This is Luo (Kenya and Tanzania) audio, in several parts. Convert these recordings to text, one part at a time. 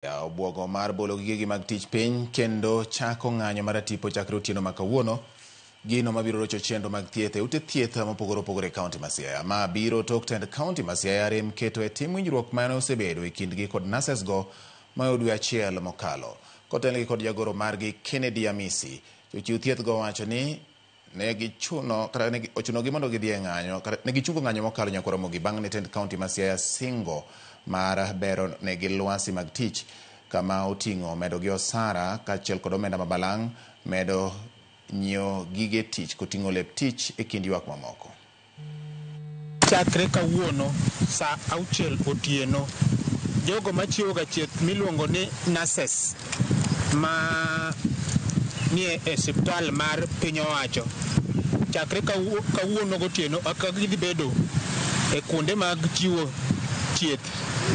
Obwogo mar bolo gigegi mag tich piny kendo chako ng'anyo mar tipo chakre otieno ma kawuono. Gino mabiro rocho chenro mag thieth e ute thieth mopogore opogore e kaunti ma Siaya. Ma biro tok tend kaunti ma Siaya rem keto e tim winjruok mane osebedo e kindgi kod nurses go ma dwe achiel mokalo. Kotelnegi kod jagoro margi Kennedy Amisi, jochiw thieth go wacho ni ne gichuno kata ne ochunogi mondo gidhi e ng'anyo kata ne gichungo ng'anyo mokalo nyaka Ramogi bang' ne tend kaunti ma Siaya singo mar bero negi lwasi mag tich kama oting'o medo gi osara kaachiel kod omenda ma balang' medo nyiewo gige tich koting'o lep tich e kind ywak mamoko. Chakre kawuono saa 6 otieno, jogo machiwo ga thieth miluongo ni nurses ma nie e osiptal mar piny owacho, chakre kawuono gotieno ok gidhi bedo e kuonde mag chiwo thieth,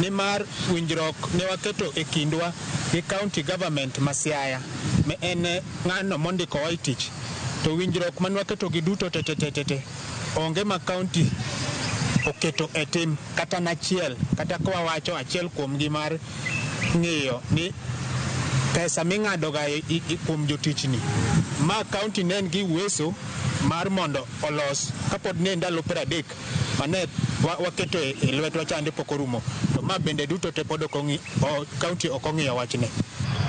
nimar winjruok ne waketo e kindwa gi county government ma Siaya ma en ng'ano mondikowa e tich, to winjruok mane waketo gi duto te onge ma county oketo e tim kata nachiel, kata ka wawacho achiel kuomgi mar ng'iyo ni pesa ming'ado ga kuom jotichni ma county ne en gi uweso mar mondo olos kapod ne ndalo 30 mane waketo e lwetwa chande pok orumo, to ma bende duto te pod ok ong'i, county ok ong'iyo wachne.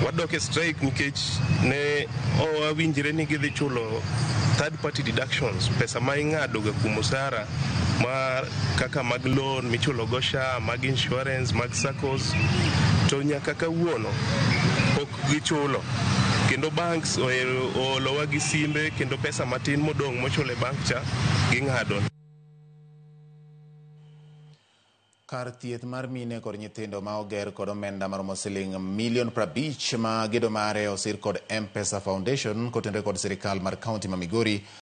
Wadok e strike nikech ne wawinjre ni gidhi chulo third party deductions, pesa ma ing'ado ga kuom osara mar kaka mag loan michulo go SHA, mag insurance, mag SACCOs, to nyaka kawuono pok gichulo. Kendo banks oolowa gi simbe kendo pesa matin modong' mochulo e bank cha ging'ado. Kar thieth mar mine kod nyithindo ma oger kod omenda maromo siling milion 50 ma gedo mare osir kod M-Pesa Foundation kotenore kod sirikal mar kaunti ma Migori.